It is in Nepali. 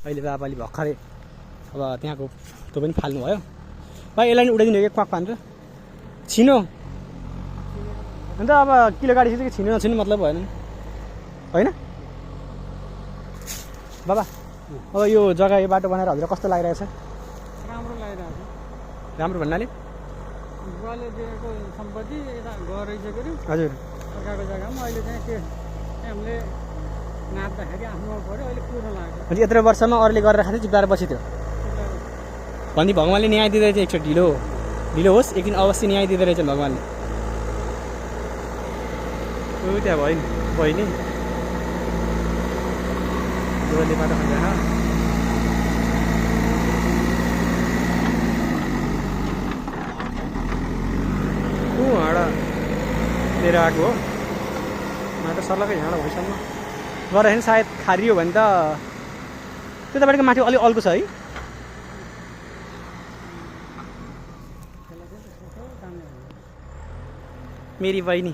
अहिले बाबाले भर्खरै अब त्यहाँको त्यो पनि फाल्नु भयो भाइ। यसलाई नि उडाइदिनु कि क्वाक पारेर छिनो अन्त अब किलो गाडीसित छिनो नछिनु मतलब भएन होइन बाबा। अब यो जग्गा यो बाटो बनाएर हजुर कस्तो लागिरहेको छ? राम्रो लागिरहेको छ। राम्रो भन्नाले बुवाले दिएको सम्पत्ति यता घर रहिसक्यो हजुर अर्काको जग्गामा। अहिले चाहिँ के हामीले नाप्दाखेरि आफ्नो पऱ्यो, अहिले कुरो लाग्यो। अनि यत्रो वर्षमा अरूले गरेर खाँदै चिप्लाएर बसिथ्यो भन्ने भगवान्ले न्याय दिँदो रहेछ। एकचोटि ढिलो होस् एक दिन अवश्य न्याय दिँदो रहेछ भगवान्ले। त्यहाँ भयो नि बहिनी दुवैले बाटो खाँदैन। हाँडा लिएर आएको हो माटो सर्लकै हाँडा भइसम्म गर्दाखेरि सायद खारियो भने त त्यतापट्टिको माथि अलिक अल्को छ है। मेरी बहिनी